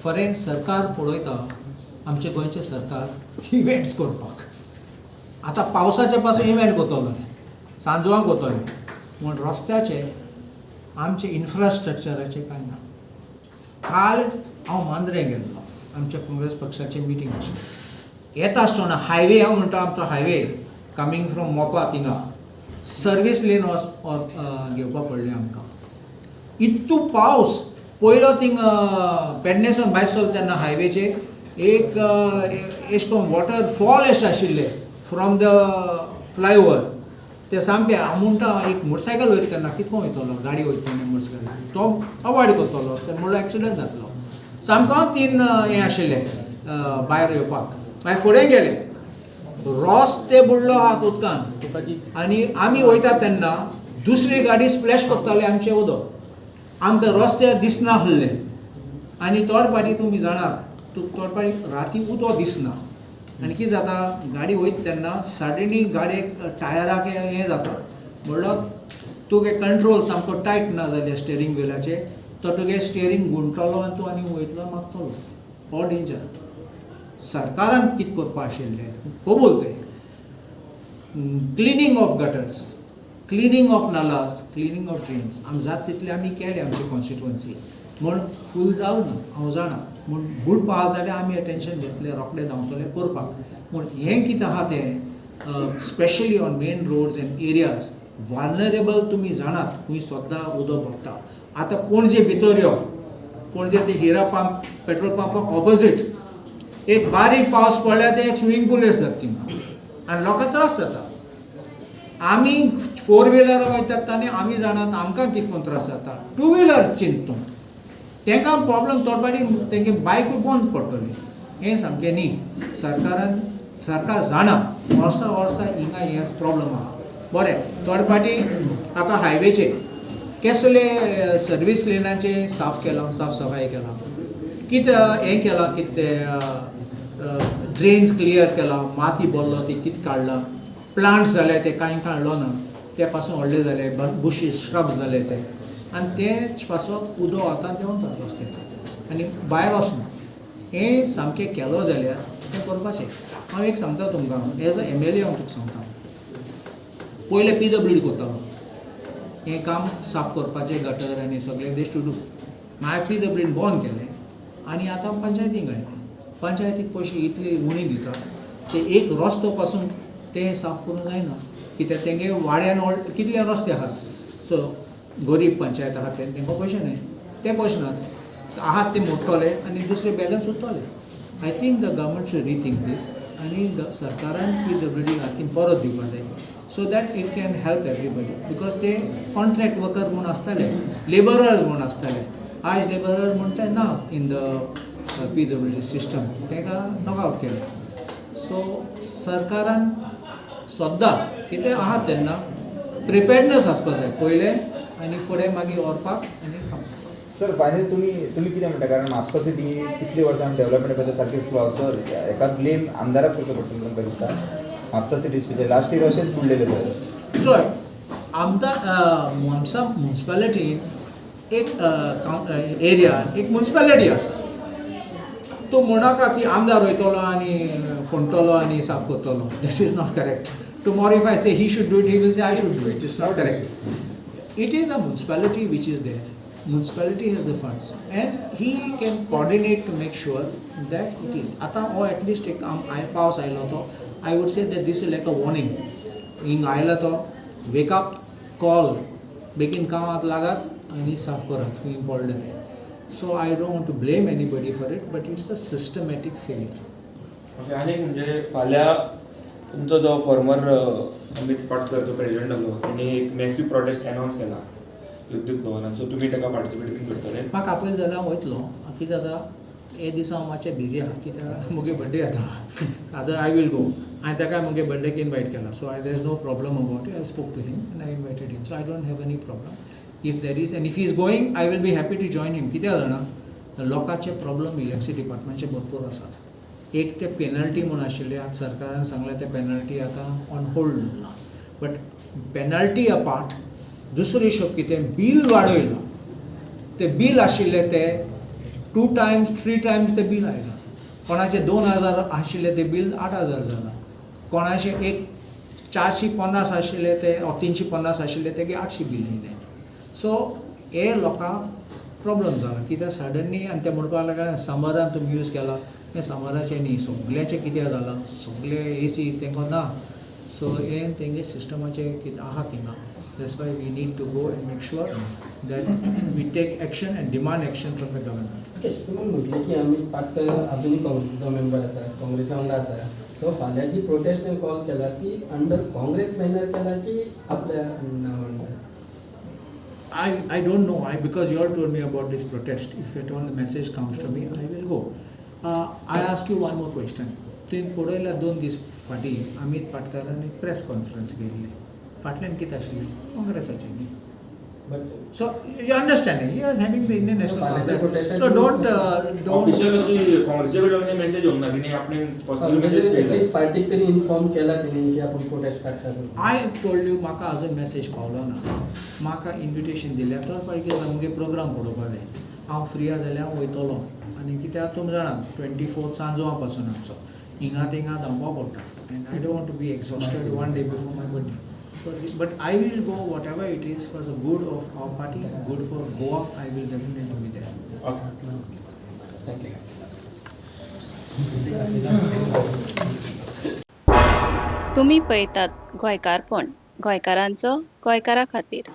Foreign सरकार पळयता, आमचें गोंयचें सरकार इव्हेंट्स करपाक. आतां पावसाचे पासून इव्हेंट करतलो, सांजवां करतले, पूण रस्त्याचे, आमचे इन्फ्रास्ट्रक्चराचें कांय ना. काल हांव मांद्रे गेल्लो, आमच्या काँग्रेस पक्षाचें मिटींग आशिल्लें. येता आसतना हायवे, हांव म्हणटा, आमचो हायवे कमींग फ्रॉम मोपा, थिंगा सर्वीस लेन वच घेवपाक पडलें आमकां. इतू पावस पयलो, थिंग पेडणेसून भायर सरलो तेन्ना हायवेचेर एक एश कोन वॉटरफॉल अशें आशिल्लें फ्रॉम the flyover. ते सामकें, हांव म्हणटा, एक मोटरसायकल वयता तेन्ना कितको वयतलो, गाडी वयता तेन्ना मोटरसायकल तो अवॉयड करतलो, ते म्हणल्यार एक्सिडंट जातलो. सामको तीन हें आशिल्लें भायर येवपाक. मागीर फुडें गेले, रस्ते बुडलो आहात उदकान आनी आमी वयता तेन्ना दुसरी गाडी स्प्लॅश करताले आमचें उदक. आमकां रस्ते दिसना आहले आनी थोड फाटी तुमी जाणात, तूं थोड फाटी राती उदक दिसना आनी कितें जाता, गाडी वयता तेन्ना सडनली गाडयेक टायराक हें जाता. म्हणल्यार तुगे कंट्रोल सामको टायट ना जाल्यार स्टेरींग व्हिलाचेर तो तुगे स्टेरींग गुंतलो आनी तूं आनी वयतलो, मारतलो. हो डेंजर. सरकारान कितें करपा आशिल्लें कबूल तें cleaning of gutters, cleaning of nalas, cleaning of drains. आमी जाता तितलें आमी केलें आमची कॉन्स्टिट्युवन्सी म्हूण. फूल जावं ना हांव जाणा, पूण बुडपा आहा जाल्यार आमी अटेन्शन घेतलें, रोखडे धांवतले करपाक. पूण हें कितें आहा तें specially on main roads and areas vulnerable, तुमी जाणात, खंय सद्दां उदक पडटा. आतां पणजे भितर यो, पणजे ते हिरा पंप, पेट्रोल पंपा ऑपोजीट एक बारीक पावस पडल्यार ते एक स्विमींग पूल जाता थिंगा आनी लोकांक त्रास जाता. आमी फोर व्हिलर वयतात आनी आमी जाणात आमकां कितको त्रास जाता. टू व्हिलर चिंतून तांकां प्रॉब्लम, थोडे फावटी तेंगे बायकूय बंद पडटली. हें सामकें न्ही. सरकारान, सरकार जाणा, वर्सां वर्सां हिंगा हें प्रॉब्लम आहा. बरें, थोडे फावटी आतां हायवेचे केसले सर्वीस लेनाचे साफ केलां, साफ सफाई केलां, कितें हें केलां, कितें तें ड्रेन्स क्लियर केलां, माती भरलो ती कितें काडलां, प्लांट्स जाले ते कांय काडलो ना, ते पासून व्हडले जाले, बुशीस श्रब्स जाले ते आनी ते पासून उदक आतां देंवता रस्त्यार आनी भायर वचना. हें सामकें केलो जाल्यार तें करपाचें. हांव एक सांगता तुमकां, एज अ एमएलए हांव तुका सांगता, पयलें पीडब्ल्यूडी करतालो हें काम, साफ करपाचें गटर आनी सगळें they used to do. मागीर पीडब्ल्यूडीन बंद केलें आनी आतां पंचायतीक घातलें. पंचायतीक पयशे इतले उणी दितात ते एक रस्तो पासून ते साफ करूंक जायना, कित्याक तेंगे वाड्यान कितले रस्ते आहात. सो गरीब पंचायत आहात ते, तेंकां पयशे न्हय, ते पयशे नात आहात, ते मोडटले आनी दुसरे बॅलन्स उरतले. I think the government should rethink this आनी सरकारान पीडब्ल्यूडी हातीन परत दिवपा जाय so that it can help everybody, because ते कॉन्ट्रॅक्ट वर्कर म्हूण आसताले, लेबरर्स म्हूण आसताले. आयज लेबरर म्हणटा ना इन the PWD system, ताका नॉकआवट केलें. सो सरकारान सद्दां कितें आहा तेन्ना प्रिपेर्डनस आसपा जाय पयलें आनी फुडें मागीर व्हरपाक आनी काम. सर, फायनल तुमी तुमी कितें म्हणटा? कारण म्हापसा सिटी कितली वर्सां डेव्हलपमेंट पळयता, सारकें स्लो. सो एका ब्लेम आमदाराक करचो पडटलो तुमकां दिसता? Mapusa city specially last year अशेंच बुडलेलें पळय. चोय, आमदार, म्हापसा मुन्सिपालिटीन एक एरिया, एक मुन्सिपालिटी आसा. तूं म्हणनाका की आमदार वयतलो आनी फोणटलो आनी साफ करतलो. That is not correct. Tomorrow if I say he should do it, he will say I should do it. It's not correct. It is a municipality which is there. Municipality has the funds and he can coordinate to make sure that it is. आतां हो at least एक पावस आयलो तो, I would say that this is like a warning. हिंग आयला तो wake up call. बेगीन कामाक लागात आनी साफ करात खंय पडलें तें. So I don't want to blame anybody for it, but it's a systematic failure. Okay, आनी एक म्हणजे फाल्यां तुमचो जो फॉर्मर अमित पाटकर जो प्रेसिडेंट जालो, तेणी एक मॅसिव प्रोटेस्ट अनावन्स केला विद्युत भवनान. सो तुमी ताका पार्टिसिपेट बीन करतले? म्हाका आपयलें जाल्यार हांव वयतलो. कितें जाता, हे दिसा हांव मातशें बिजी आहा, कित्याक मुगे बड्डे जाता आतां. I will go. हांवें ताका मुगे बड्डेक इनवायट केला, so I there is no problem about it. I spoke to him and I invited him, so I don't have any problem if there is, and if is going, I will be happy to join him. कित्याक जाणा, लोकांचे problem electricity डिपार्टमेंटचे भरपूर आसात. एक ते penalty म्हूण आशिल्ले, आतां सरकारान सांगलें, ते पेनल्टी आतां ऑन होल्ड दवरला. बट पेनल्टी अपार्ट, दुसरो हिशोब कितें, बील वाडयलां. ते बील आशिल्ले ते टू टायम्स थ्री टायम्स ते बील आयलां. कोणाचे 2000 आशिल्ले ते बील 8000 जालां, कोणाचे एक 450 आशिल्ले ते 350 आशिल्ले तेगे 800 बील येयलें. सो हे लोकांक प्रॉब्लम जाला कित्याक सडनली, आनी ते म्हणपाक लागले समरान तुमी यूज केला. हें समराचें न्ही, सगल्याचें कितें जालां, सगळे ए सी तांकां ना. सो हें तेंगे सिस्टमाचें कितें आहा थिंगा. That's why we need to go and make sure that we take action and demand action from the government. Okay, तुमी म्हटलें की अमित पाटकर अजूनय काँग्रेसीचो मेंबर आसा, काँग्रेसा वांगडा आसा. सो फाल्यां जी प्रोटेस्ट कॉल केला ती अंडर काँग्रेस बॅनर केला की आपल्या नांवा under? I don't know, I because you all told me about this protest. If at all the message comes to me, I will go. I ask you one more question. तुवें पळयल्या 2 दीस फाटीं अमीत पाटकारान एक press conference घेतिल्ली, फाटल्यान कितें आशिल्लें? काँग्रेसाचें न्ही? But so you understand, he was having the Indian National फाल्यांच्या Congress. protest so don't don't official अशी काँग्रेसी कडल्यान हे मेसेज येवंक ना, तिणी आपणे पर्सनल मेसेज केला. एटलीस्ट पार्टीक तरी इन्फॉर्म केला तिणी की आपूण प्रोटेस्ट काडटा म्हणून. I told you, म्हाका अजून मॅसेज पावलो ना. म्हाका इन्विटेशन दिल्या तर पळय कितें मुगे प्रोग्राम पळोवपा जाय. हांव फ्री आसा जाल्यार हांव वयतलो. आनी कित्याक तुमी जाणात, 24 सांजो पासून आमचो हिंगा थिंगा धांवपा पडटा and I don't want to be exhausted one day before my birthday. So but I will go, whatever it is for the good of our party, good for Goa, I will definitely be there. Okay. Thank you. तुमी पळयतात गोंयकारपण, गोंयकारांचो गोंयकारा खातीर.